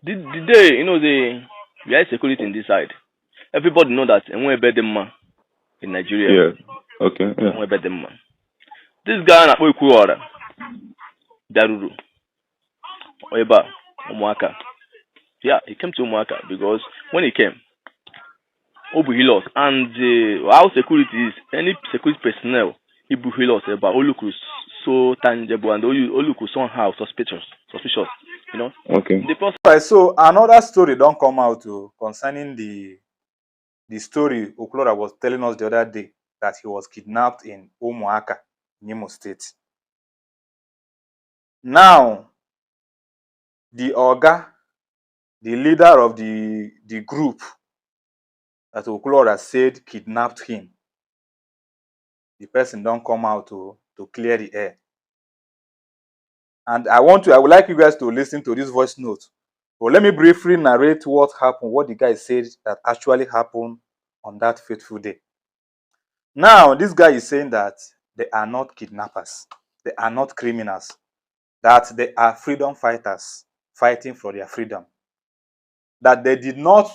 The day, the we had security in this side. Everybody know that enwe ebe dị mma in Nigeria. Enwe ebe dị mma. This guy na-akpọ Okwuluora bịaruru ebe a, Ụmụaka. Yeah, he came to Ụmụaka because when he came, o bu Hilux, and how security is, any security personnel ibu Hilux ebe a, o look so tangible and o look somehow suspicious. The person Right, so another story don come out o concerning the story Okwuluora was telling us the other day, that he was kidnapped in Umuaka, in Imo State. Now, the oga, the leader of the group that Okwuluora said kidnapped him, the person don come out to clear the air. And I would like you guys to listen to this voice note. But let me briefly narrate what happened, what the guy said that actually happened on that fateful day. Now, this guy is saying that they are not kidnappers, they are not criminals, that they are freedom fighters fighting for their freedom. That they did not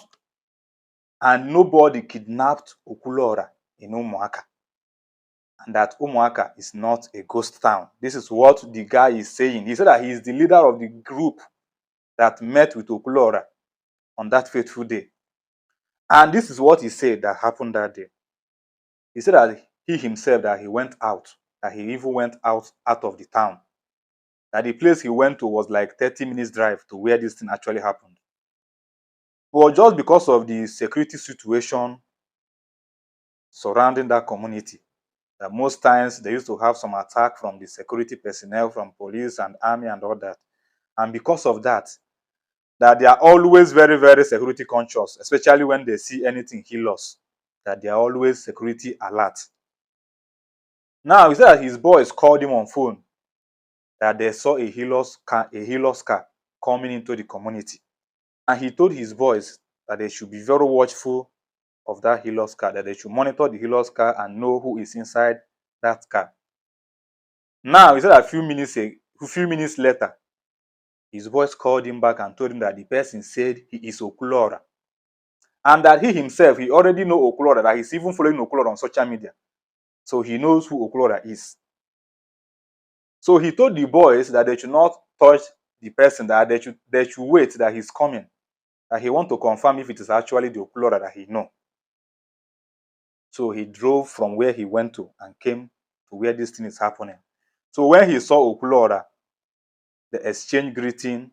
and nobody kidnapped Okwuluora in Umuaka. And that Umuaka is not a ghost town. This is what the guy is saying. He said that he is the leader of the group that met with Okwuluora on that fateful day. And this is what he said that happened that day. He said that he himself, that he went out, that he even went out of the town. That the place he went to was like 30 minutes drive to where this thing actually happened. But just because of the security situation surrounding that community, that most times they used to have some attack from the security personnel, from police and army and all that. And because of that, that they are always very, very security conscious, especially when they see anything Hilux, that they are always security alert. Now, he said that his boys called him on phone that they saw a Hilux car coming into the community. And he told his boys that they should be very watchful of that Hilux car, that they should monitor the Hilux car and know who is inside that car. Now, he said a few minutes later, his boys called him back and told him that the person said he is Okwuluora. And that he himself, he already know Okwuluora, that he's even following Okwuluora on social media. So he knows who Okwuluora is. So he told the boys that they should not touch the person, that they should wait, that he's coming. That he want to confirm if it is actually the Okwuluora that he know. So he drove from where he went to and came to where this thing is happening. So when he saw Okwuluora, they exchanged greeting.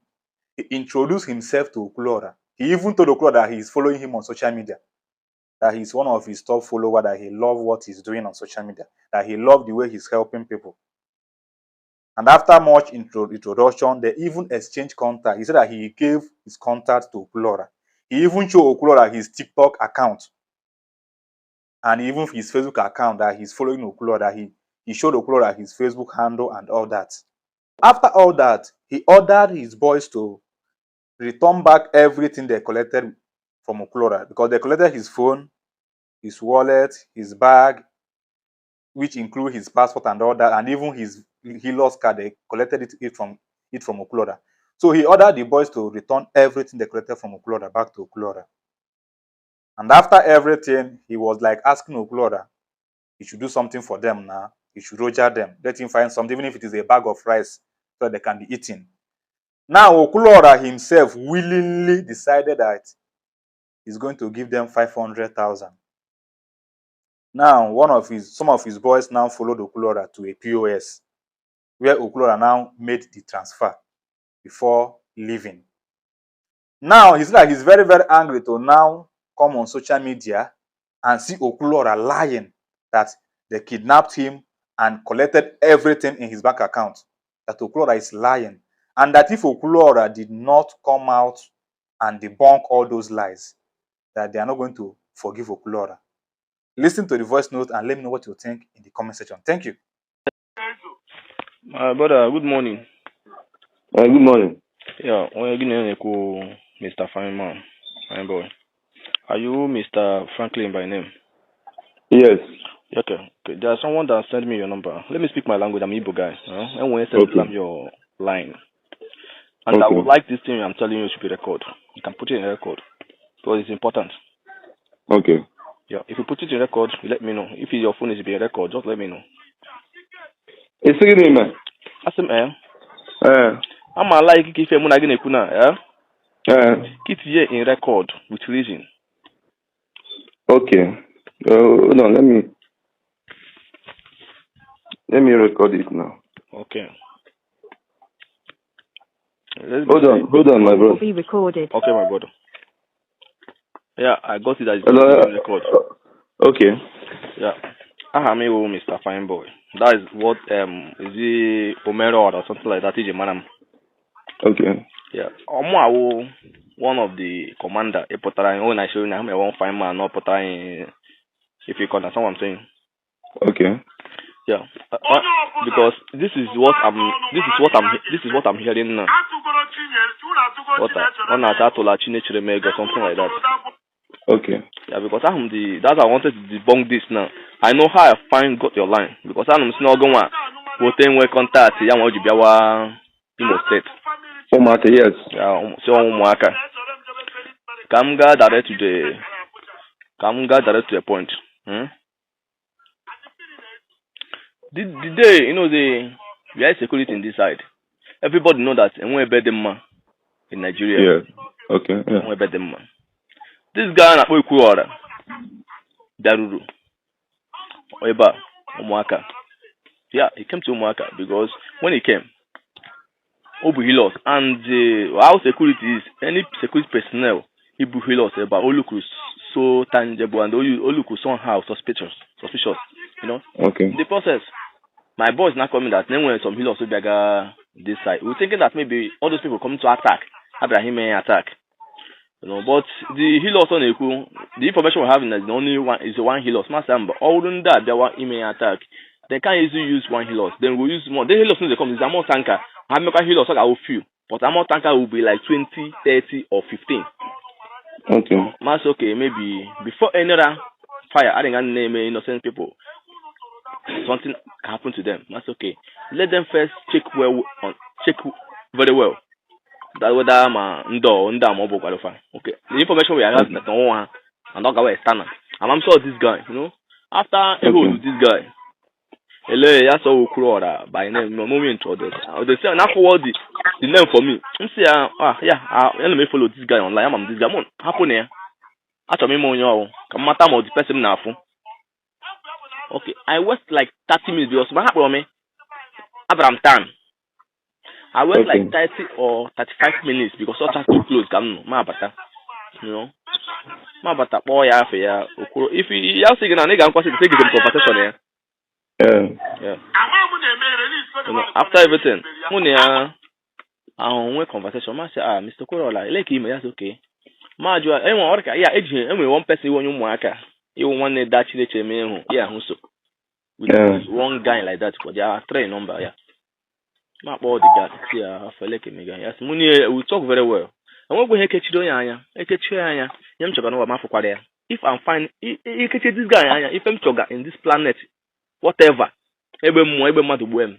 He introduced himself to Okwuluora. He even told Okwuluora that he is following him on social media, that he's one of his top followers, that he love what he's doing on social media, that he love the way he's helping people. And after much introduction, they even exchanged contact. He said that he gave his contact to Okwuluora. He even showed Okwuluora his TikTok account and even his Facebook account, that he's following Okwuluora, that he showed Okwuluora his Facebook handle and all that. After all that, he ordered his boys to return back everything they collected from Okwuluora, because they collected his phone, his wallet, his bag, which include his passport and all that, and even his Hilux card. They collected it from Okwuluora. So he ordered the boys to return everything they collected from Okwuluora back to Okwuluora. And after everything, he was like asking Okwuluora he should do something for them now. He should roger them. Let him find something, even if it is a bag of rice, so they can be eating. Now, Okwuluora himself willingly decided that he's going to give them 500,000. Now, one of his some of his boys now followed Okwuluora to a POS, where Okwuluora now made the transfer before leaving. Now, he's like he's very, very angry to now come on social media and see Okwuluora lying that they kidnapped him and collected everything in his bank account. That Okwuluora is lying. And that if Okwuluora did not come out and debunk all those lies, that they are not going to forgive Okwuluora. Listen to the voice note and let me know what you think in the comment section. Thank you. My brother, good morning. Good morning. Yeah, onye gị na-ekwu Mr. Fine Man, Fine Boy. Are you Mr. Franklin by name? Yes. Okay. There's someone that sent me your number. Let me speak my language. I'm Igbo guy. Huh? And when you send Okay. me your line, And I Okay. would like this thing I'm telling you to be recorded. You can put it in record because it's important. Okay. Yeah, if you put it in record, you let me know. If your phone is being record, just let me know. Isi gịnị mee? Asị m eh, Ee. ama like ka ife mụ na gị na-ekwu na eh, Ee. ka itinye in record with reason. Okay. Hold on, let me record it now. Okay. Let's be Hold on, my Will brother. be recorded. Okay, my brother. Yeah, I got it that it's Hello. in record. Okay. Yeah. Aha m iwu Mr. Fineboy. That is what is it Omero or something like that iji mara m. Okay. Yeah. Ọmụ awụ one of the commander ịpụtara anyị onye na-esi onye ahụ one fine man ọ pụtara anyị, if you understand what I'm saying. Okay. Yeah. Because this is what I'm hearing now. What ọ na-ata atụla Chinechere m ego, something like that. Okay. Yeah, because I'm the that's why I wanted to debunk this now. I know how I find got your line because anụ m si n'ọgụ nwa wote nwe contact ya nwa o ji bịawa Imo State. Ụmụaka, yes. Ya si ụmụaka. Ka m gaa direct to the point. The day you know the we have security in this side. Everybody know that enwe ebe dị mma in Nigeria. Yeah. Okay. Yeah. Enwe ebe dị mma. This guy na-akpọ Ekwuọra bịaruru ebe a ụmụaka. Yeah, he came to ụmụaka because when he came, o bu Hilux, and how security is, any security personnel ibu Hilux ebe a, o look so tangible and o look somehow suspicious. Okay. In the process, my boys now coming that then when some Hilux bịaga this side, we thinking that maybe all those people coming to attack, Abraham attack. But the Hilux ọ na-ekwu, the information we have is the only one is the one Hilux. Masị mba, ọ bụrụ ndị a bịawa ime ya attack, they can't easily use one Hilux. Then we use more. The Hilux no dey come, is armor tanker. Ha mekwa Hilux, ọ ga-awụ few, but armor tanker will be like 20, 30 or 15. Okay. Masị okay, maybe before any other fire, I think na-eme innocent people something can happen to them. Masị okay, let them first check well on check very well that whether ma ndị ọ ndị a ma ọ bụ kwalụfa. Okay, the information we are having na ọnwụ ha and ọ gawa external and I'm sure this guy, after okay. Hold this guy ele ya sọ Okwuluọra by name no no introduce they say na forward the name for me. M sị ya, ah yeah, ah, ana m follow this guy online. Ama m this guy mụ hapụ na ya achọrọ m ime onye ọwụ ka m mata ma ọ dị person m na-afụ. Okay, I waste like 30 minutes because ma ha kpọrọ m abara m town. I wait like 30 or 35 minutes because ọ too close ka m nọ ma abata ma abata kpọọ ya afọ ya Okwuru if ya sị gị na ị ga-nkwasị take them conversation ya. Yeah. After everything, mụ na ya ahụ nwee conversation, ma sị, "Ah, Mr. Okwuluọra, ele ka ime?" Ya sị okay. Ma jụọ enwe ọrụ ka ya eji enwere one person iwe onye ụmụaka iwu nwanne da Chineke eme ịhụ ya ahụ so with one guy like that, but there are three number ya. Ma kpọọ the guy si ya afọ ele ka emega ya sị mụ na we talk very well. Enwekwa ihe ekechiri onye anya ekechie ya anya ihe m chọga n'ụwa ma afụkwara ya. If I'm fine ikechi this guy anya, ife m chọga in this planet, whatever, egbe mmụọ egbe mmadụ gbuo m,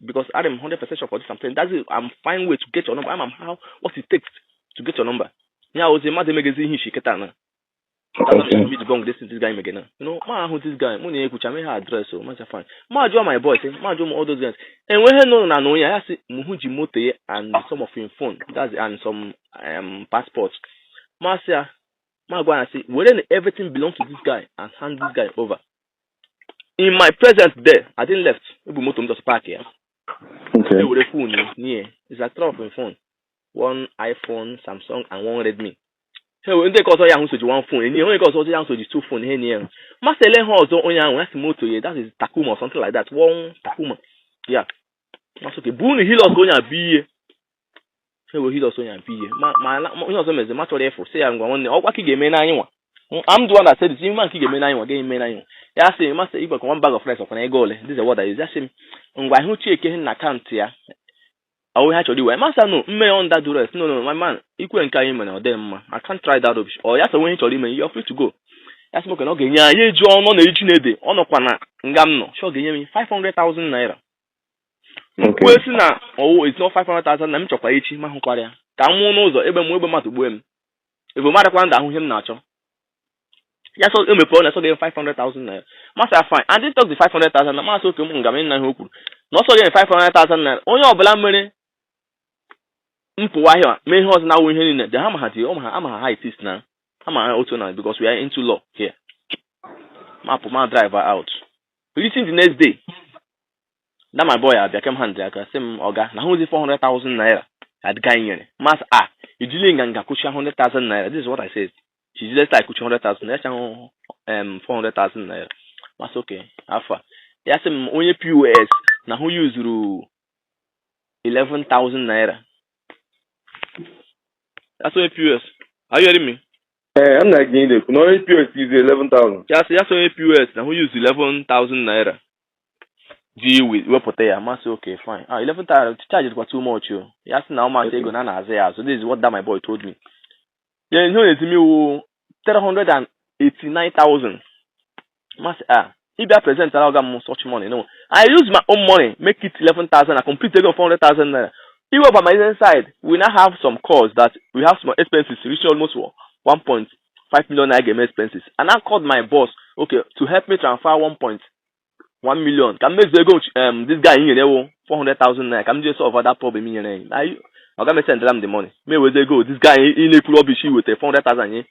because I'm 100% sure for this I'm saying. That's it. I'm fine way to get your number. I'm how what it takes to get your number. Ya ozi mmadụ emegezi ihe ishi kịta na. That's what me debunk this guy megena. Ma ahụ this guy, mụ na ekwucha m ihe address o, macha fine. Ma jụọ my boy, say, ma jụọ m all those guys. Enweghị nọ na na onye ya sị mụ ji moto ya and some of him phone, that's and some passport. Ma sị ya, ma gwa ya sị, were na everything belong to this guy and hand this guy over. In my presence there, I didn't left. Ebu moto m just park ya. E were phone nie. It's like three of him phone. One iPhone, Samsung and one Redmi. Ha were ndị nke ọzọ ya ahụ soji one phone enyi onye nke ọzọ ya ahụ soji two phone ha enyi ya masị ele ha ọzọ onye ahụ ya si moto ya, that is Tacoma or something like that, one Tacoma ya masị okay bụ unu Hilux onye a bụ ihe ha were Hilux onye a bụ ihe ma ma onye ọzọ mezi ma chọrọ ịfụ sị ya ngwa nwanne ọkwa ka ị ga-eme n'anyị nwa. I'm the one that said this ime nke ị ga-eme n'anyị nwa ga-eme n'anyị nwa ya sị masị igwe ka one bag of rice ọkwa na ego ole. This is what I use. Ya sị m ngwa ịhụ chieke na account ya ọwụ ha chọrọ iwe masa no mme under duress. No, no, my man, ikwe nke anyị mere ọ dị mma. I can't try that rubbish. Ọ ya sị onye chọrọ ime, you're free to go. Ya sị m na ọ ga-enye anyị eji ọnụ na eji na-ede ọ nọkwa na nga m nọ sị ọ ga-enye m 500,000 naira. Okay. Kwuo si na ọwụ it's not 500,000 na m chọkwa echi ma hụkwara ya ka m nwụọ n'ụzọ egbe m egbe mmadụ gbuo m ebe mmadụ ndụ ahụ ihe m na-achọ ya so emepe ọ na-asọ gị 500,000 naira. Masị ya fine, and talk the 500,000 na masị oke m nga m nna ihe o kwuru na ọsọ gị 500,000 naira. Onye ọbụla mere mpụwa ahịa mee ihe ọzọ na-awụ ihe niile de ha ma ha dị ọ ma ha ama ha how it is na ama ha otu na because we are into law here. Mapụ ma drive out. Reaching the next day, that my boy abịa kem hand aka sị m ọga na hụzi 400,000 naira adịga nyere mas a ejili nganga kwụchi 100,000 naira. This is what I said. She just like kwụchi 100,000 naira hụ 400,000 naira. Mas okay, afa ya sị m onye POS na hụ yuzuru 11,000 naira. That's onye POS. Are you hearing me? Eh, I'm not getting it. No, POS is 11,000. Ya sị onye POS na hụ use 11,000 naira ji wepụta ya. Masị okay, fine. Ah, 11,000 charge kwa too much o. Ya sị na ụmụaka ego na na-azụ ya azụ. This is what that my boy told me. Ya ihe ọ na-eti m iwu 389,000. Masị ah, ịbịa present ala ọga m such money. No, I use my own money make it 11,000. I complete ego 400,000 naira. Iwe by my inside, we now have some calls that we have some expenses reaching almost 1.5 million naira ga-eme expenses, and I called my boss, okay, to help me transfer 1.1 million ka m mezuo ego this guy nyere ewu 400,000 naira ka m jee solve that problem nyere ya. Oga m send am the money me weze ego this guy ị na-ekwuru rubbish weta 400,000 nye.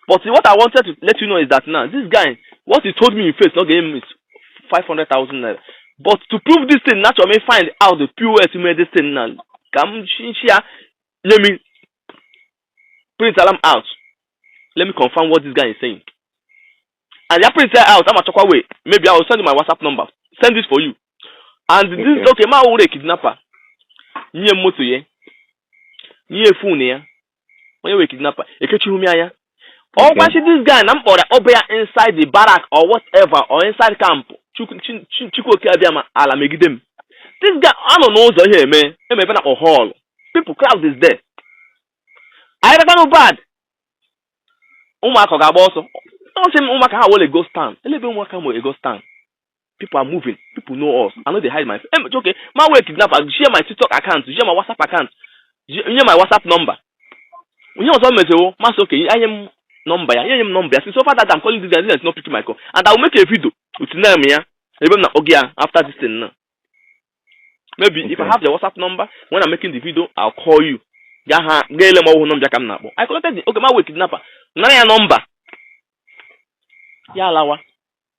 But what I wanted to let you know is that now this guy, what he told me in face no ga-em is 500,000 naira. But to prove this thing, naturally me find out the POS made this thing now ka m share. Let me print alarm out. Let me confirm what this guy is saying. And ya print it out, I'm achọkwa way. Maybe I will send you my WhatsApp number, send it for you. And this okay, ma wụrụ kidnapper nye m moto ya, nye phone ya, onye wee kidnapper ekechighị m anya. Ọ gbachi this guy na m kpọrọ ọbụ ya inside the barrack or whatever or inside camp. Chukwuoke abịa ma ala megide m. This guy anọ n'ụzọ ihe eme eme ebe na-akpọ hall. People crowd is there. Anyị rakwanụ bad ụmụaka ọ ga-agba ọsọ. Ọ sị m ụmụaka ha wole go stand elebe ụmụaka mo go stand. People are moving. People know us. I no dey hide my face. Okay, ma wey kidnapper share my TikTok account, share my WhatsApp account, nye my WhatsApp number. Onye ọzọ mezewo masị okay, nye m nọmba ya, nye m nọmba ya. Since so far that I'm calling this guy, this guy is not picking my call, and I will make a video with name ya ebe m na oge ya after this thing now. Maybe if I have the WhatsApp number, when I'm making the video, I'll call you. Ga ha ga ele m ọhụụ nọmba ka m na-akpọ. I collected the okay, ma wee kidnapper nara ya nọmba ya alawa.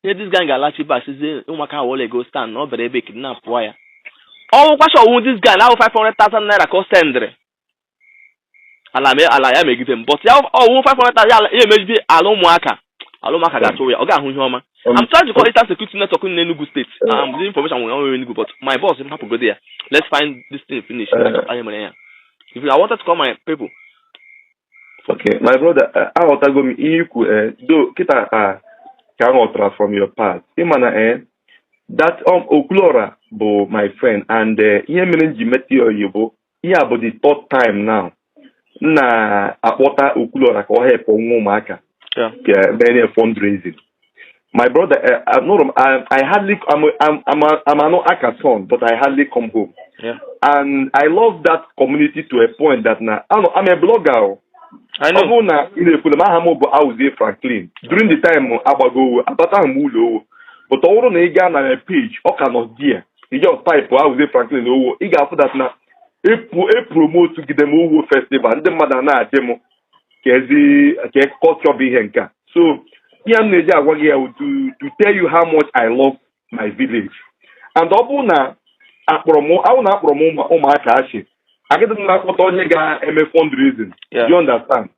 Ihe this guy ga-alachi back sizie ụmụaka ha wole go stand na ọ bịara ebe kidnap pụọ ya. Ọwụkwacha ọwụ this guy na ahụ 500,000 naira ka ọ sendịrị ala me ala ya megide m, but ya ọwụ 500,000 ya ya emegide ala ụmụaka, ala ụmụaka ga-achụ ya, ọ ga-ahụ ihe ọma. I'm trying to call Eastern Security Network in Enugu State. The information we know Enugu, but my boss hapụ go there. Let's find this thing finish. Anyị mere ya. If I wanted to call my people. Okay, my brother, aghọtago m ihe ikwu do kịta ka m ghọtara from your part. Ịma na that Okwuluora bụ my friend and ihe mere m ji meta ya oyi bụ ihe a bụ the third time now m na-akpọta Okwuluora ka ọ help nwa ụmụaka ka mee fundraising. My brother, anụrụ m I hardly I'm an Aka son, but I hardly come home. And I love that community to a point that na I'm a blogger o. I Ọ know. bụrụ na ị na-ekwu na aha m bụ Auzie Franklin, during the time agbago owo abataghị m ụlọ owo, but ọ bụrụ na ị gaa na my page, ọ ka nọ there. Ị just type Auzie Franklin owo, ị ga-afụ that na epromote gide m owo festival. Ndị mmadụ a na-ajị m ka ezi ka culture bụ ihe nke a. So ihe m na-eji agwa gị ya wụ to tell you how much I love my village. And ọ bụrụ na akpọrọ m awụ na akpọrọ m ụmụaka achị agịdị m na-akpọta onye ga-eme fundraising. You understand?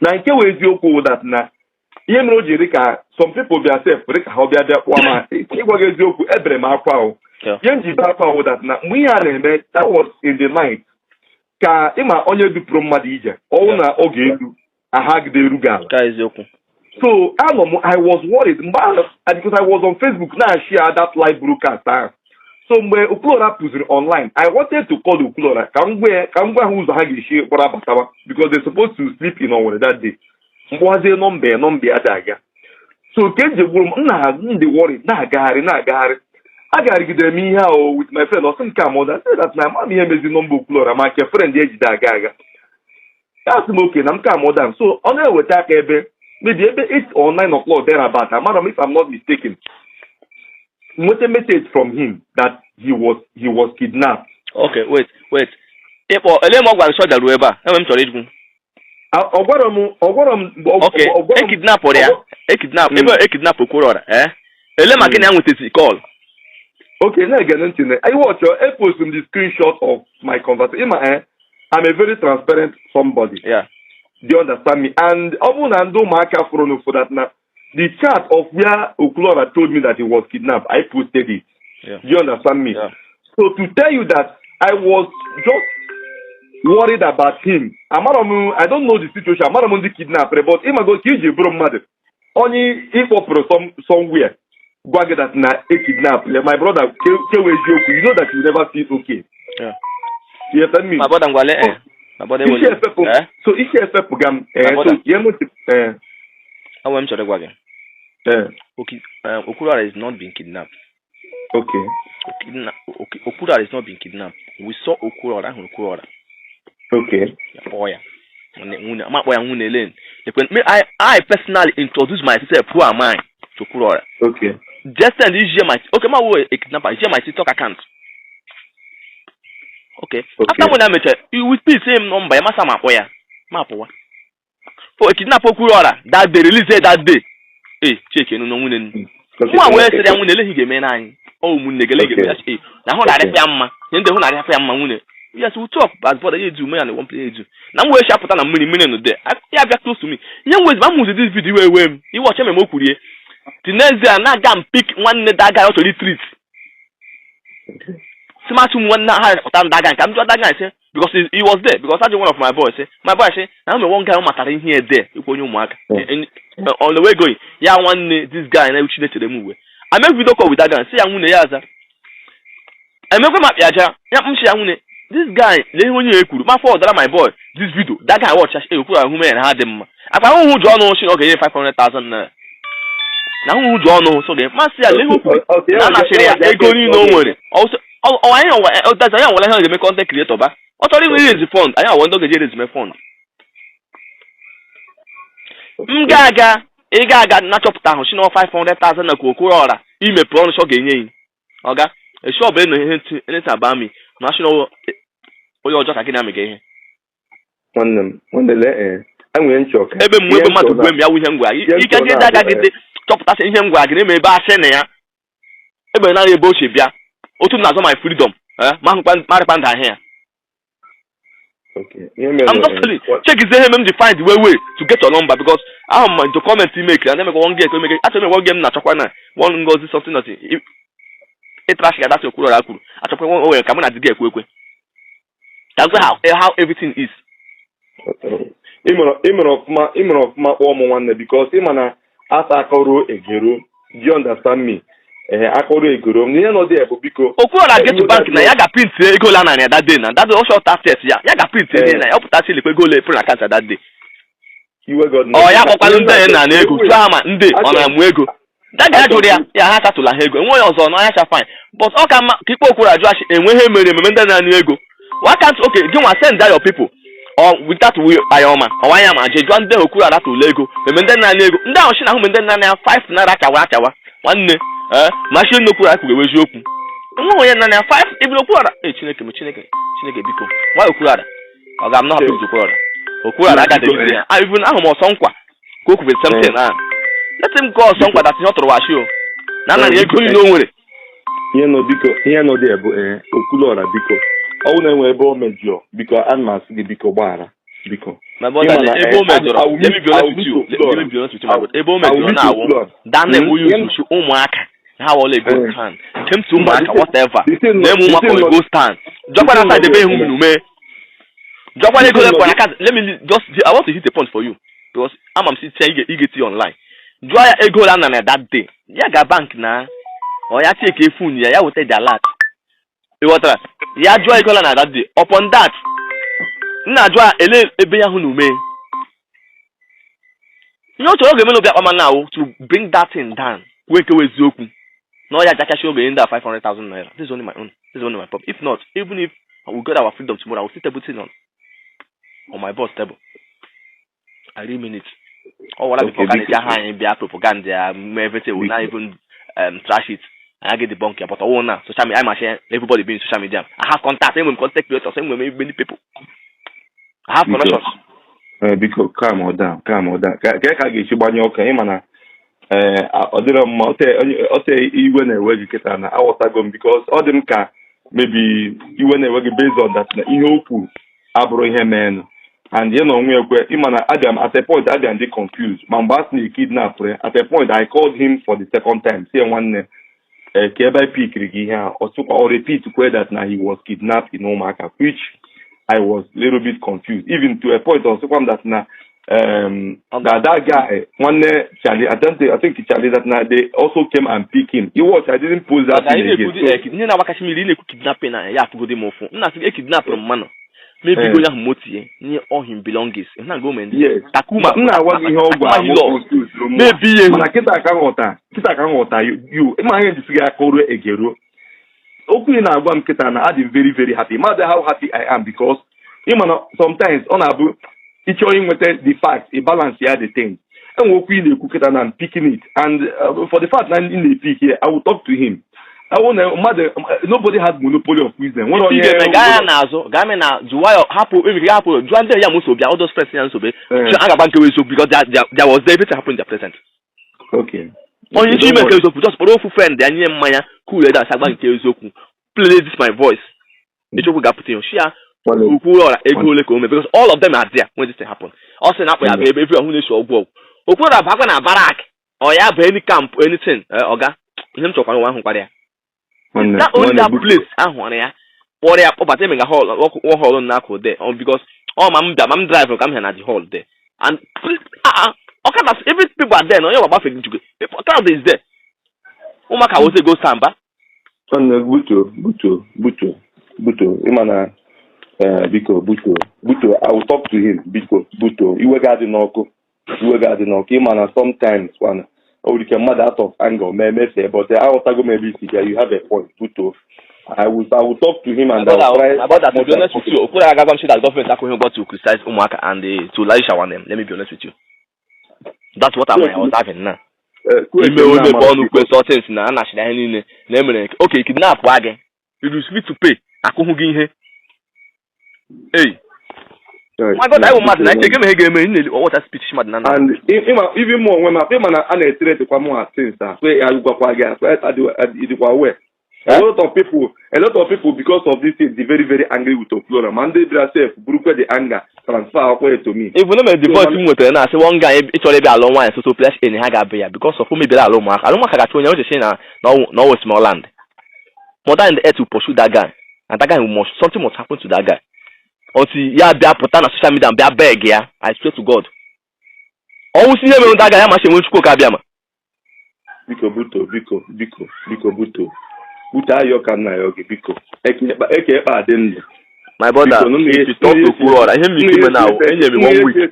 Na nke wụ eziokwu wụ that na ihe mere o ji dị ka some people bịa sef dị ka ha bịa bịa kpụọ ma ịgwa gị eziokwu ebere m akwa o. Ihe m ji bee akwa wụ that na mgbe ihe a na-eme, that was in the night, ka ịma onye dupụrụ mmadụ ije ọwụ na ọ ga-eru ahagide erughị ala. Ka eziokwu. So anọ m, I was worried mgbe ahụ because I was on Facebook na-share that live broadcast ahụ. So mgbe Okwuluora pụziri online, I wanted to call Okwuluora ka m gwa ya ka m gwa ha ụzọ ha ga-esi gbara batawa because they supposed to sleep in Owerri that day. Mgbazie nọmba ya, nọmba ya dị aga. So nke eji gburu m na ndị worried na-agagharị na-agagharị. Agarigidere m ihe ahụ with my friend. Ọ sị nke a ma ọ da say that na ama m ihe mezi nọmba Okwuluọra ma nke friend ya ejide aga aga. Ya sị m okay, na m calm down. So ọ na-eweta aka ebe maybe ebe 8 or 9 o'clock thereabout, amara m, if I'm not mistaken, nweta message from him that he was kidnapped. Okay, wait, wait. Ịkpọ ele ma ọ gwara soja ruo ebe a, enwe m chọrọ ikwu. Ọ gwara m, ọ gwara m. Okay, ọ gwara m. Ekidnapụrụ ya, ekidnap ebe ekidnap Okwuluọra, eh, ele ma gịnị ya nwetazi call? Okay, na-ege ntị na I watch your, I post the screenshot of my conversation. Ịma, eh, I'm a very transparent somebody. Do you understand me? And ọ bụrụ na ndị ụmụaka fụrụ n'ụfụ that na the chat of where Okwuluọra told me that he was kidnapped, I posted it. Do you understand me? Yeah. So to tell you that I was just worried about him. Amara m, I don't know the situation. Amara m ndị kidnapper, but ịmago ka iji bụrụ mmadụ. Onye ịkpọpụrụ somewhere gwa gị that na e kidnap my brother, kewe eziokwu, you know that you never feel okay. You understand me? My brother, ngwale, eh, my brother. Isi efepụ. Eh. So isi efepụ ga m, eh, My so brother. gee m ntị, eh. Enwe m chọrọ ịgwa gị. Eh. Okwuluọra is not being kidnapped. Okwuluọra is not being kidnapped. We saw Okwuluọra, ahụrụ Okwuluọra. Ya kpọọ ya nwunye, ma kpọọ ya nwunye len. Me, I personally introduce myself, who am I, to Okwuluọra. Just send this my, okay, ma wo a kidnapper, share my TikTok account. Okay. Okay. After when I mechara, you will still same number ya, masa ma akpọ ya ma apụwa for kidnap Okwuluọra that day, release it that day. Eh, check enu na nwunye nu. Nwa wee sịrị ya, nwunye, eleghị ga-eme n'anyị ọ ụmụnne gị, eleghị ga-eme ya na hụ na-arịfa ya mma ihe ndị hụ na-arịfa ya mma. Nwunye, yes, we talk as brother. Ya edu me and one play edu na m wee shapụta na mmiri mmiri nụ there, ya bịa close to me. Ihe m wezi ma m hụzi this video wee wee m iwe ọcha meme o kwurie. The next day, na-aga m pick nwanne that guy ọ chọrọ itreat si masị ụmụ nwanne ha pụta m that guy ka m jụọ that guy sị, because he was there, because ajụ one of my boys sị, my boy sị na m one guy ọ matara ihe there ikwu onye ụmụaka. On the way going ya, nwanne this guy na uchi chere m uwe. I make video call with that guy, sị ya nwunye ya aza emekwe ma kpịaja ya m sị ya, nwunye, this guy lee ihe onye ya ekwuru ma forwardara my boy this video. That guy watch ya, ekwuru ahụ mere na ha dị mma akpa ahụhụ ji ọnụ sị na ọ ga-enye 500,000 naira na ahụhụ ji ọnụ so ga masị ya lee ihe o kwuru na a nachịrị ya ego niile o nwere. Ọ anyị anyị anwala ihe ọ ga-eme content creator ba ọ chọrọ inwe raise fund, anyị awọ ndị ọ ga-eji raise fund. M ga-aga, ị ga-aga na chọpụta ahụ si na 500,000 na ka Okwuluọra imepe ọnụ sọ ga-enye yi ọga esi ọ bụ eno ihe anything about me ma sị na onye ọjọọ ka gị na-amịga ihe. Nwanne m, nwanne, lee, ee, enwere nchọ ka ebe m ihe ebe mmadụ nchọ gwe m ya wụ ihe ngwa ihe ike nchọ gị na-abụ, agagide chọpụtasị ihe ngwa gị na-eme ebe asị na ya ebe naanị ebe ochie bịa otu m na-azọ my freedom, eh, ma hụkwa marịkwa ndụ ahịa ya. Okay. Ihe mere I'm just telling you, check is ihe m ji find the way to get your number, because ahụ m the comment you make and emekwa one girl ka emeke achọrọ m one game na-achọkwa na one Ngozi something nothing ịtrash ga datị Okwuluọra kwuru achọkwa o nwere ka mụ na di gị ekwe ekwe ka m gwa how everything is. Ị mere ọfụma, ị mere ọfụma kpọọ m, nwanne, because ị ma na asa akọruo egero. Do you understand me? Ee, akọruo egero ihe nọ dị bụ biko. Okwuluọra get to bank na ya ga print ego la narị that day na that day ọ short test ya ya ga print ego na ya ọ pụta sị lekwa ego ole print account that day. Iwe God. Ọ ya kpọkwalụ ndị na na ego tụọ ha ma ndị ọ na-amụ ego that guy jụrụ ya ya ha katụla ha ego enwe onye ọzọ n'ọnya cha fine, but ọ ka mma ka ikpe Okwuru ajụ achị enwe ihe mere ememe ndị na-anụ ego. Why can't, okay, gị nwa send that your people or without we ayọma ọwa anya ma jee jụọ ndị Okwuru aratụla ego meme ndị na-anụ ego ndị ahụ si na ahụ ndị na ya 5 naira achawa achawa. Nwanne, ee, ma shi Okwuru akwuru eziokwu enwe onye na ya 5 even Okwuru. Ee, Chineke m, Chineke, Chineke, biko nwa Okwuru ọ ga m not happy with Okwuru. Okwuru aga deliver ya. Ah, even ahụ m ọsọ nkwa ka o kwuru the same thing. Ah, let him go ọsọ nkwa that ihe ọ tụrụ washi o na nna ya ego niile o nwere. Ihe nọ, biko, ihe nọ dị bụ, ee, Okwuluọra, biko, ọ bụrụ na enwe ebe o mejọọ, biko, ana m asị gị biko gbaghara, biko. My brother, Ịma na, ebe o eh, mejọrọ, I will let me be I honest will with you. meet Let me be honest with you, my brother. Ebe o I will mejọrọ meet na-awụ Okwuluọra. that name Mm, we use to ụmụaka ha wọle go stand came to Mba, ụmụaka whatever the thing na-eme the ụmụaka thing go stand jọkwa na the side thing ebe ihu ume jọkwa na ego the thing lekwa aka. Let me just, I want to hit a point for you because ama m si tia ị ga-eti online jụọ ya ego ole a na that day ya ga bank na ọ ya check phone ya ya weta the alert. Ị ghọtara? Ya jụọ ego ole na that day. Upon that nna ajụ ya ele ebe ya hụ na ume ihe ọ chọrọ ọ ga-eme n'obi akpama na awụ to bring that thing down kwuo nke wụ eziokwu. Na ọ ya jakashi oge ndị a 500,000 naira. This is only my own, this is only my problem. If not, even if we get our freedom tomorrow, I will still table thing on my boss table. I really mean it. Ọ wala before ka na-eji aha anyị bịa propaganda ya mee everything, we not even trash it. Anyị get debunk ya, but ọwụ na social media, I'm share everybody being social media. I have contact, enwere m contact creators, enwere m many people. I have connections. Ee, biko, calm down, calm down. Ka a ga-esi gbanye ọka? Ịma na ee, ọ dịrọ mma ote iwe na-ewe gị kịta na aghọtago m, because ọ dị m ka maybe iwe na-ewe gị based on that na ihe o kwuru abụrụ ihe meenụ, and ya na onwe ekwe. Ịma na abịa m at a point, abịa m dị confused ma mgbe a sị na kidnap ya. At a point I called him for the second time, si ya, "Nwanne, ee, ka ebe pikiri gị ihe a?" Ọ sịkwa, ọ repeat kwe that na he was kidnapped in Ụmụaka, which I was little bit confused, even to a point ọ sịkwa m that na that guy, nwanne Charlie, I don't think, I think Charlie, that na they also came and pick him. You watch, I didn't post that thing again. So, ihe na-agbakachi mmiri, ị na-ekwu kidnapping na ya afụgodi m ụfụ. M na-asị e kidnapụrụ mmanụ, maybe onye ahụ motie nye all him belongings na gọọmenti. Yes. Takuma. M na-agwa gị ihe ọgwụ ahụ confused m. Maybe ihe Mana kịta ka nghọta you ịma ihe njisi gị aka ruo egeruo okwu ị na-agwa m kịta na adị m very very happy. Mmadụ, how happy I am, because ịma na sometimes ọ na-abụ ịchọọ inweta the fact, ị balance ya the thing. Enwe okwu ị na-ekwu kịta na I'm picking it, and for the fact na ị na-epick here, I will talk to him. Awụ na mmadụ, nobody has monopoly of wisdom. Nwere onye ị gaa ya n'azụ, gaa mee na jụwa ya, hapụ emike, hapụ jụọ ndị ya m so bịa, all those friends ya nsobe. A ga-agba nke eziokwu, because there was everything happen in their present. Onye isi ime nke eziokwu, just kpọrọ ofu friend ya nye mmanya cool ya, dasị agba nke eziokwu. Play this my voice, eziokwu ga-apụta ihe shi ya. Okwuruọra, ego ole ka o mee? Because all of them are there when this thing happen. Ọ sị na akpọ ya bụ ebe every ọhụụ na-esi ọgwụ ọgwụ. Okwuruọra bụ akwa na barrack, ọ ya bụ any camp, anything. Ọga, ihe m chọkwara ụwa ahụ kwara ya, that only that place ahụ ya kpọrọ ya kpọbata emega hall one hall na akụ there, because ọ ma m bịa ma m drive ka m hịa na the hall there, and ọkada, every people are there na onye gbagbafe njuge, crowd is there, ụmụaka wote go samba. Nwanne, buto, buto, buto, buto. Ịma na biko, buto, buto, I will talk to him. Biko, buto, iwe ga-adị n'ọkụ, iwe ga-adị n'ọkụ. Ịma na sometimes kwana o nwere ike mmadụ out of anger mee mefee, but aghọtago m ebe isi bịa. You have a point. Buto, I will talk to him and I will try. My brother, to be honest with you, Okwuru agagwa m say that government akwụghị ụgwọ to criticize ụmụaka and to lavish our name. Let me be honest with you. That's what I'm observing now. Ime o mepe ọnụ kwe things na a nachiri ihe niile na emere nke okay, kidnap wa gị, you refuse to pay, akụhụ gị ihe. Hey, my God, anyị bụ mmadụ na eche ihe ga-eme ị na-ọwọcha speech mmadụ na And ịma even mụ onwe m, ịma na a na-eteretekwa mụ ha since a kwe agwakwa gị ịdịkwa well. A lot of people, because of this thing, dey very very angry with Okwuluora, ma ndị bịara sef burukwa the anger transfer akwa to me. Even though the voice m nwetara na-asị one guy ịchọrọ ịbịa alụ nwaanyị soso place enyi ha ga-abịa ya because of o mebiri alụ ụmụaka, alụ ụmụaka ga-achụ onye ocheche na na ọwụ small land. Mother in the earth will pursue that guy, and that guy must, something must happen to that guy until ya bịa pụta na social media bịa beg ya. I swear to God, ọnwụ si ihe mere that guy ya masị enwe Chukwu ka abịa ma. Biko, buto, biko, biko, biko, buto, buto, ayọ ka nna ya oge, biko, eke ekpe adị ndụ. My brother, if you talk to Okwuluora, ihe m ike ime na enye m one week,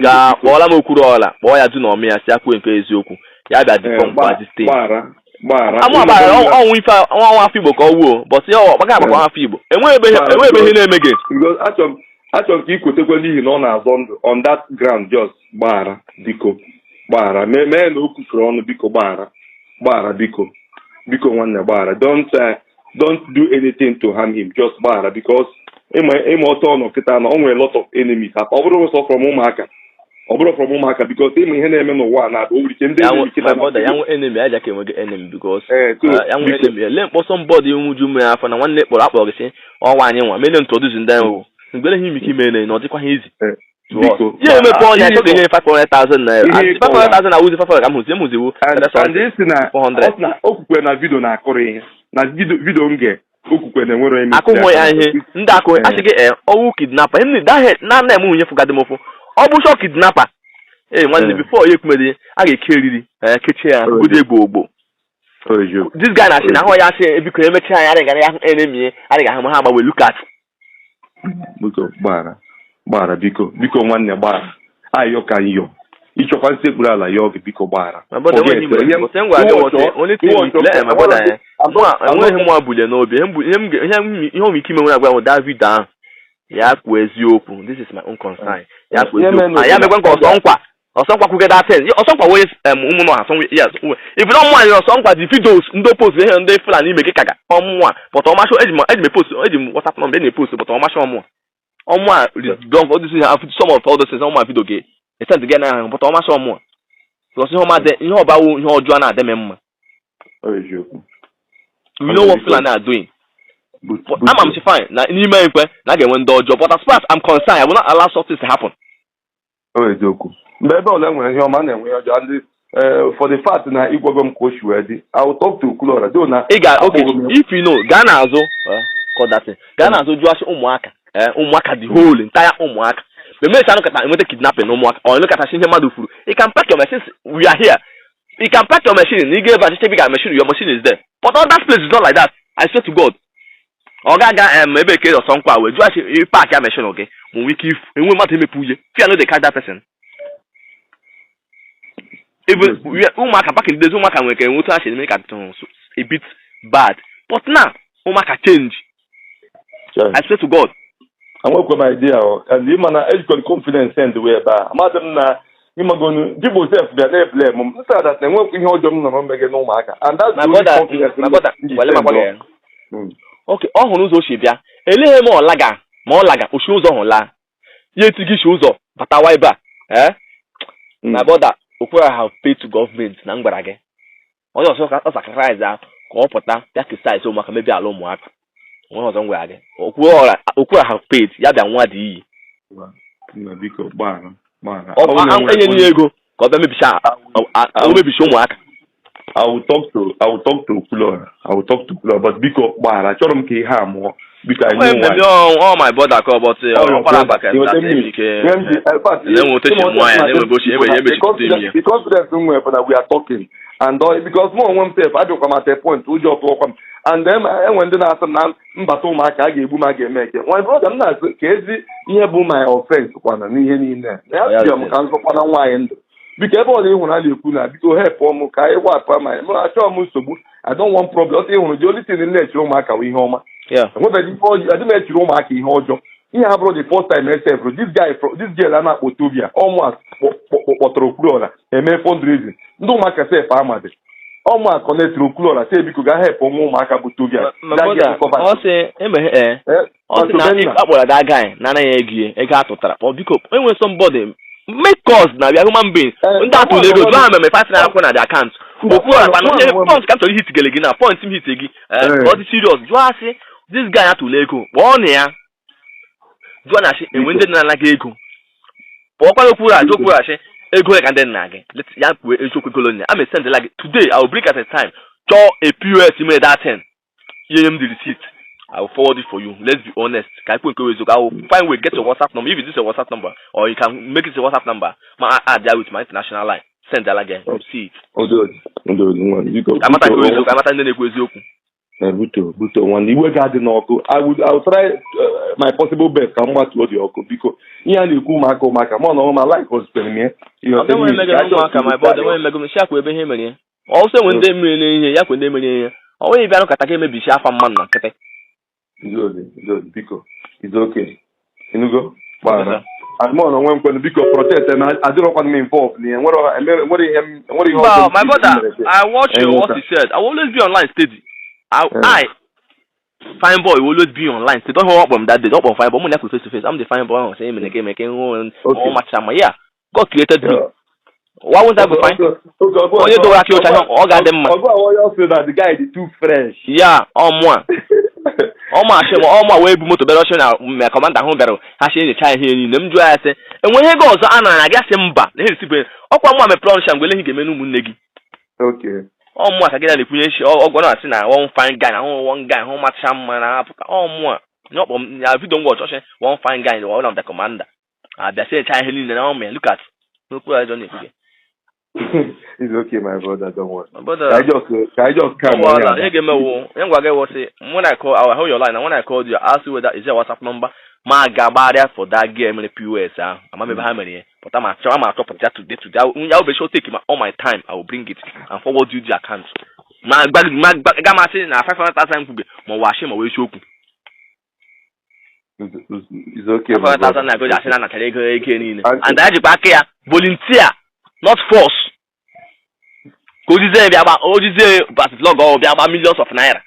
gaa kpọọla m Okwuluora, kpọọ ya du na ọmị ya si akwụ nke eziokwu ya bịa dịkọ mkpa this thing. Gbaghara, gbaghara. Amụ agbara ọnwụ ife ọnwa afọ Igbo ka ọ wuo, but ya ọ gbaga agbakwa afọ Igbo enweghị ebe, enweghị ebe ihe na-eme gị. Because achọrọ m ka ị kwetekwe n'ihi na ọ na-azọ ndụ on that ground. Just gbaghara, biko, gbaghara, mee mee na o kwufere ọnụ. Biko, gbaghara, gbaghara, biko, biko, nwanne, gbaghara. Don't do anything to harm him. Just gbaghara, because ịma ọtọ ọnụ kịta na o nwere lot of enemies. Ọ bụrụ sọ from ụmụaka, ọ bụrụ from ụmụaka, because ịma ihe na-eme n'ụwa a na-abụ o nwere ike ndị enemy kịta. My brother, ya nwe enemy aja ka enweghị enemy, because so, ya nwe enemy lee mkpọ somebody nwuju mmiri afọ na nwanne kpọrọ akpọrọ gị sị ọnwa anyị nwa mele introduce ndị ahụ mgbe ihe ime ike ime na ọ dịkwa ha izi. Biko. Ya emepe ọnya chọ ga-enye 500,000 naira, and 500,000 na wuzi 500 ka m hụzi m hụziwu. And isi na 400. Ọ sị na okwukwe na video na-akụrụ ihe na video nge okwukwe na enwere onye akụghị ya ihe ndị akụ asị gị ee, ọwụ kidnapper ihe that na na eme nwunye fụgadị m ụfụ, ọ bụ sọ kidnapper ee, nwanne, before ya ekwumedi a ga-eke eriri ee kechie ya godo egbo ogbo. This guy na-asị na ahụ ya asị ebiko emechaa ya adịghị ya ahụ enemy adịghị ahụ ha agbanwe. Look at. Biko, gbaghara, gbaghara, biko, biko, nwanne, gbaghara, ayọ ka nyọ. Ịchọkwa nsekpuru ala ya ọgụ, biko gbaghara. My brother, Forget. enweghị m but ngwa gị what only thing Iwe ọchọ- let my brother, mụ enweghị mụ abụlie n'obi. Ihe m ike ime nwere agwa that video ahụ, ya kwuo eziokwu. This is my own concern. Ya kwuo Ihe eziokwu. mere Ah, ya mekwe nke ọsọ nkwa, ọsọ nkwa kwuge that thing. Ọsọ nkwa wee ụmụ nọ ha sọ. Yes, if not mụ anyị ọsọ nkwa, the videos ndị post, ihe ndị Fulani ime kaga ọmụnwa, but ọmasị eji m post, eji m WhatsApp number eji m post, but ọmasị ọmụnwa ọmụa don all this things, some of all those things ọmụa video gị esent gị na, but ọmasị ọmụa because ihe ọma dị, ihe ọbawu, ihe ọjọọ na-adị m mma. Ọ eziokwu. You know what Fulani are doing. But ama m si fine na n'ime ekwe na a ga-enwe ndị ọjọọ, but as far as I'm concerned, I will not allow such things to happen. Ọ eziokwu, mgbe ebe ọla enwere ihe ọma, a na-enwe ihe ọjọọ. Ndị for the fact na ịgwago m ka o si wee dị, I will talk to Okwuluora though na Ị ga, okay. akpọghị m ya. If you know, gaa n'azụ, call that thing. Gaa n'azụ jụọ asị ụmụaka, ụmụaka, the whole entire ụmụaka, mgbe mmesi anụkata enweta kidnapping na ụmụaka ọ enwekatachi ihe mmadụ furu. You can park your machine, we are here, you can park your machine na ị ga ebe achịcha ga machine, your machine is there, but other place is not like that. I swear to God, ọ ga-aga ebe eke ọsọ nkwa wee jụọ asị ị park ya machine gị, ma nwee ike ifu enwe mmadụ emepe uye fear no dey catch that person. Even ụmụaka back in the days, ụmụaka nwere ka enwe otu ha si eme ka a bit bad, but now ụmụaka change. I swear to God. Enwekwa m idea o, and ịma na ejikwa confidence send wee ebe a, amadị m na ịmagonu Jibo sef bịa na-eblame m nsị that na enwekwa ihe ọjọọ m nọrọ mmege n'ụmụaka, and that's My the only brother, confidence my brother, m ji wele send makwa ọ. ya. Okay, ọ hụrụ ụzọ o si bịa, eleghị m ọlaga ma ọ laga oshi ụzọ hụ laa ya etighị isi ụzọ batawa ebe a. My brother, Okwara have paid to government na m gwara gị onye ọzọ ka ọ sacrifice ya ka ọ pụta bịa criticize ụmụaka mebi ala ụmụaka. Onwe ọzọ m gwara gị, Okwara have paid ya bịa nwa dị iyi. Nna, biko gbaghara, gbaghara. Ọ Ọ bụrụ na enye ya ego ka ọ bịa mebichaa o mebichaa ụmụaka. I will talk to Okwuluora. I will talk to Okwuluora, but biko gbaghara, achọrọ m ka ihe a mụọ. Biko, anyị Onye nwe mmemme ọ my brother ka ọ bọtị ọkwara akpa ka You know what I mean? ike Ihe m ji- in fact, na-enwe otu esi mụọ ya, na-enwe ebe ebe The ebe ime ya. The confidence m nwere bụ na we are talking and because mụ onwe m sef abịakwa m at a point ụjọ tụọkwa m, and then enwe ndị na-asị m na mbata ụmụaka a ga-egbu m, a ga-eme eke. My brother, m na-asị ka ezi ihe bụ my offense kwana n'ihe niile na ya bịa m ka m zọkwana nwaanyị ndụ. Biko, ebe ọla ịhụrụ a na-ekwu na biko help m ka anyị wapụ ma m achọghị m nsogbu. I don't want problem. Ọsọ ịhụrụ, the only thing m na-echere ụmụaka bụ ihe ọma. Enwebeghị ife ọjọọ, adị m echere ụmụaka ihe ọjọọ. Ihe a bụrụ the first time esef this guy, this girl a na-akpọ Tobia ọmụ kpọtara Okwuluora eme fundraising, ndị ụmụaka sef amadị ọmụ a connectịrị Okwuluora sị biko gaa help nwa ụmụaka bụ Tobia. My brother, ọ sị emeghe ọ sị na akpọrọ that guy na anaghị ego ya ego a tụtara. But biko, enwe somebody make us na we are human beings. Ndị atụrụ ego jụọ ha mmemme five naira akwụ na the account Okwuluora kwana onye point ka m chọrọ ihit gele gị na point m hit gị, ka ọ dị serious. Jụọ asị this guy atụrụ ego, kpọọ na ya jụọ na asị enwe ndị na-anaghị ego, kpọọkwa Okwuluora, jụọ Okwuluora asị ego ya ka ndị nna gị. Ya kwuo eziokwu ego ya ama send gị today. I will bring at a time chọọ a POS mere that thing, ihe m the receipt, I will forward it for you. Let's be honest. Ka anyị kwuo nke eziokwu. I will find way get your WhatsApp number. If it is your WhatsApp number, or you can make it your WhatsApp number, ma add that with my international line. Send that again. You see it. Amata nke eziokwu, amata ndị na-ekwu eziokwu. Buto buto nwanne, iwe ga-adị n'ọkụ. I will try my possible best ka m gbatuo dị ọkụ. Biko, ihe a na-ekwu ụmụaka ụmụaka mụ na ọma like ozipere m ya. Ọ emegara ụmụaka, my brother, enweghị emego m si akwa ebe ihe mere ya. Ọsọ enwe ndị mere ihe ya kwe ndị mere ihe. Ọ nweghị bịa nụkọta ka emebisi afa mmadụ na nkịtị. Biko, it's okay. Inugo, gbaghara. And mụ na onwe m kwenu, biko protect na adịrọkwana m involved na enwere ihe enwere ihe ọjọọ. My brother, I watch you, what he said. I will always be online steady. I fine boy will always be online steady. Don't hold up that day. Don't fine boy. I'm face to face. I'm the fine boy. I'm saying, me me oh macha yeah. God created me. Why won't I be fine? Onye dọwara aka ọcha ọ ga-adị mma. Ọgụ onye ọsị na the guy dị too fresh. Ya ọmụ a ọmụ achị m ọmụ a wee bu moto bịara ọchị na mgbe commander ahụ bịara ha si enyocha ihe niile m jụọ ya sị enwe ihe ego ọzọ a nara gị, asị mba na ihe resibe ọkwa mụ a mepere ọnụ mgbe eleghị ga-eme n'ụmụnne gị. Ọmụ a ka gị na-ekwunye shi ọgwọ na-asị na one fine guy na hụ one guy hụ macha mma na apụta ọmụ a nye ọkpọ m ya video ngwa ọchọchị one fine guy, one of the commander abịa sị enyocha ihe niile na ọmụ ya. Look at n'okwu ọjọọ na-ekwu gị. It's okay, my brother, don't worry. My brother. Ka I just calm Well, onye ihe ga-eme wụ ihe ngwa gị wụ sị, when I call, I will hold your line, and when I called you, I asked you whether is there a WhatsApp number ma ga-agbagharịa for that girl mere POS ahụ. Ama m ebe ha mere ya, but ama achọ ama achọpụta ya today. Today I will be sure take my all my time. I will bring it and forward you the account. Ma gba ma gba ga masị na 500,000 kwuge ma ọ wụ ashị ma ọ wụ eziokwu. It's okay, my 500,000 brother. na ego asị na anachara ego niile And- and ya jikwa aka ya volunteer, not force, ka ojizie bịa gba ojizie bas vlog ọ bịa gba millions of naira.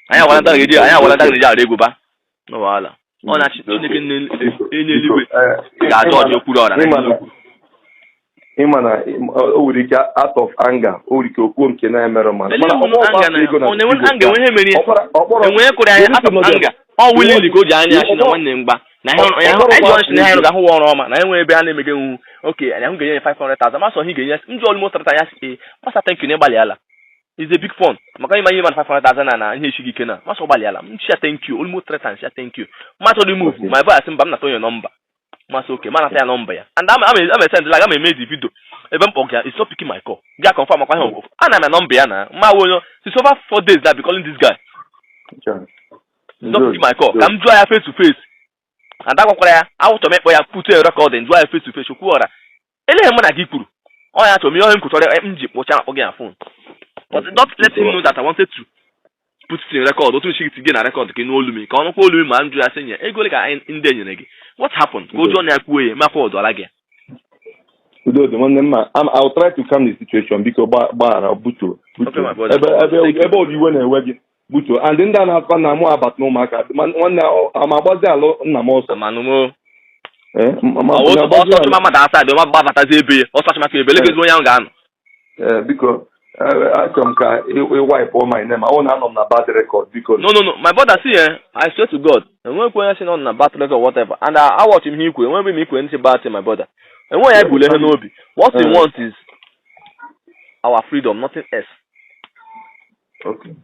Anyị agwala nta ga-eji anyị agwala nta ga-eji arụ egwu ba no wahala. Ọ na Chineke nne enye eluigwe ga-ajọ ọjị okwuru ọra na eziokwu. Ịma na o nwere ike out of anger, o nwere ike okwuo nke na-emerụ mana Ele mana enwe ọkpọrọ anger na ego na ọ na-enwe anger enwe ihe mere ya. ọkpọrọ Enwe ihe kụrụ anyị out of anger. Ọ willingly ka o ji anya achị na nwanne mgba na ihe anyị ji ọchị na ihe anyị ga-ahụ ọrụ ọma na enwe ebe a na-emege nwu. Oke anyị ahụ ga-enye ya 500,000 masọ ihe ga-enye m ji almost three ya sị, "Masa, thank you na ịgbalịala." Is a big fund maka ịma ihe ma 500,000 na ihe esighị ike na masọ gbalịala m chi ya thank you almost three times ya thank you ma chọrọ move. My boy asị mba, m nata onye nọmba masị oke ma nata ya nọmba ya and I'm send like I'm eme the video ebe m kpọga ya, it's not picking my call. Ga confirm akwa ihe ana m ya nọmba ya na mma onye since over 4 days na be calling this guy. He's not picking my call. Ka m jụọ ya face to face and agwakwara ya awụchọ m ịkpọ ya put a recording jụọ ya face to face okwu ọra eleghị mụ na gị kwuru ọ ya chọrọ m ihe m kwụchọrọ m ji kpụcha akpọ gị na phone, but not let him know that I wanted to put it in record otu nshi gị na record ka ị nụ olu m ka ọ nụkwa olu m ma m jụ ya sị nye ego ole ka anyị ndị enyere gị, what happened, ka o jụọ na ya kwuo ya ma forward gị. Udo dị, nwanne m, ma I'll try to calm the situation. Biko gbaghara, butuo. Okay, my brother. Ebe ebe ebe odiwe na-ewe gị, butuo. And ndị a na-akpa na mụ abata n'ụmụaka nwanne ama agbazi alụ nna m ọsọ. Amanụmo. Eh, ọsọ agbazi alụ. Chụma mmadụ asaa dị ma gbabatazi ebe ya ọsọ chụmaka ebe legezi onye ahụ ga-anọ. Eh, biko, achọrọ m ka ị wipe all my name. Ọ na-anọ m na bad record, biko. No, my brother, see, eh, I swear to God, enwekwa onye sị na ọ nọ na bad record or whatever, and I watch him ikwe enweghị m ikwe ntị bad thing, my brother. Enweghị ya bule ihe n'obi. What we want is our freedom, nothing else.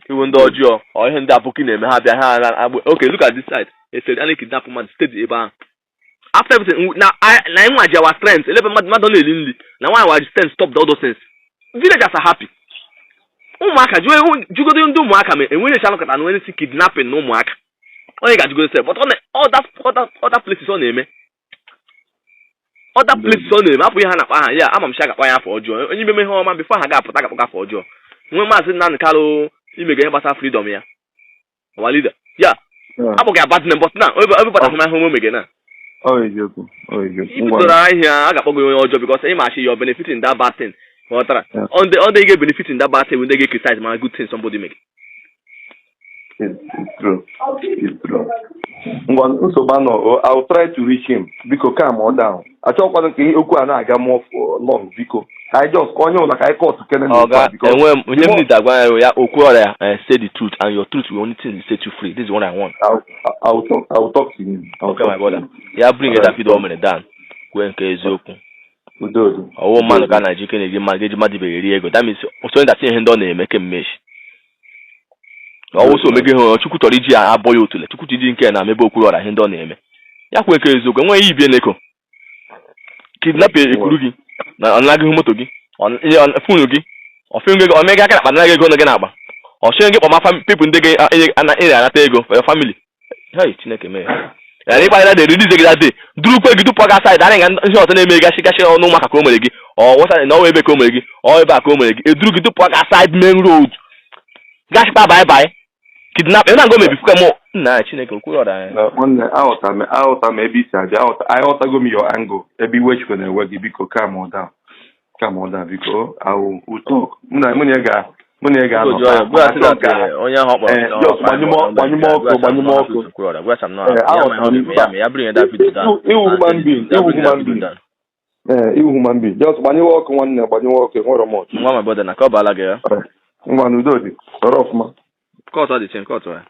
Iwu ndị ọjọọ ọ ihe ndị abụkị na-eme ha bịa ha na-agbụ. Okay, look at this side. Eseri a na-ekidnap mmadụ steady ebe ahụ. After everything na na nwa ji our strength elebe mmadụ mmadụ na-eli nri na nwaanyị wa ji strength stop all those things. Villagers are happy. Ụmụaka jụgodo ndị ụmụaka ma enweghị echi anụkọta na onye si kidnapping na ụmụaka onye ga-ajụgodo sef, but ọ na other places ọ na-eme, other places ọ na-eme apụ ihe ha na-akpa aha ya ama m si agakpa ya afọ ọjọọ onye ime ihe ọma before ha ga-apụta gakpọ afọ ọjọọ nwee Maazị Nnamdi Kanu imega ihe gbasara freedom ya, our leader ya abụghị ya bad name, but now everybody ahụ ihe o mege na Ọ eziokwu, ọ eziokwu. Ngwa. Ibidoro ahịa a ga-akpọ gị onye ọjọọ because ị ma achị you're benefiting that bad thing, ghọtara? Yeah. On the ga benefit in that bad thing when they get criticize ma good thing somebody make. It's true. It's true. Ngwa, nsogbu anọ. I will try to reach him. Biko, calm ọ down. Achọkwana ka ihe okwu a na-aga more for long, biko. Ka anyị just ka onye ụlọ ka anyị kọtụ kene Oga, because enwe m ihe m need agwa ya ya okwu ọrịa eh, say the truth and your truth will only thing will set you free. This is what I want. I will talk to him. I will Okay, talk my to brother. him. Ya bring Alright. that video o mere down kwee nke eziokwu. Udo dị. Ọwụ mmadụ ka a na-eji ike na-eji mmadụ ga-eji mmadụ ibe ya eri ego. That means onye datị ihe ndị ọ na-eme kemmechi ọwụ so omege ihe Chukwu chọrọ iji ya abọ ya otule. Chukwu chọrọ iji nke na emebe okwuru ọra ihe ndị ọ na-eme ya kwee nke eziokwu. Enweghị ibie n'eko kidnap ekuru gị na ọ naghị moto gị phone gị ọfịn gị omega aka na-akpa naghị ego nọ gị n'akpa ọchịghị gị kpọma people ndị gị ị na-anata ego for your family. Hey, Chineke mee ya ịkparịta the release gị that day durukwe gị tupu ọ ga side arị nga ihe ọzọ na-eme gasị gasị ọnụ ụmụaka ka o mere gị ọ wụsa na ọwa ebe ka o mere gị ọ ebe a ka o mere gị eduru gị tupu ọ ga side main road gasịkpa bye bye kidnap ị na-ngo mebi fuka mụ nna Chineke okwuru ọra ya. Na nwanne, aghọta m ebe isi abịa. Aghọtago m your angle ebe iwe chukwu na-ewe gị. Biko, calm ọ down, calm ọ down, biko. I will talk. Mụ na ya ga-anọ. Jụọ ya, gwa ya sị Achọ that, ka onye ahụ ọ kpọrọ Eh, just gbanyụm ọkụ, gbanyụm ọkụ. Aghọtara m. Ya ya bring that video down. Iwu human being, iwu human being. Ee, iwu human being. Just gbanyụwa ọkụ, nwanne, gbanyụwa ọkụ. Enwere m ọchụ. Nwa my brother na ka ọ baala gị ya. Ngwa, n'udo dị, sọrọ ọfụma. Court ọ dị chen court ya.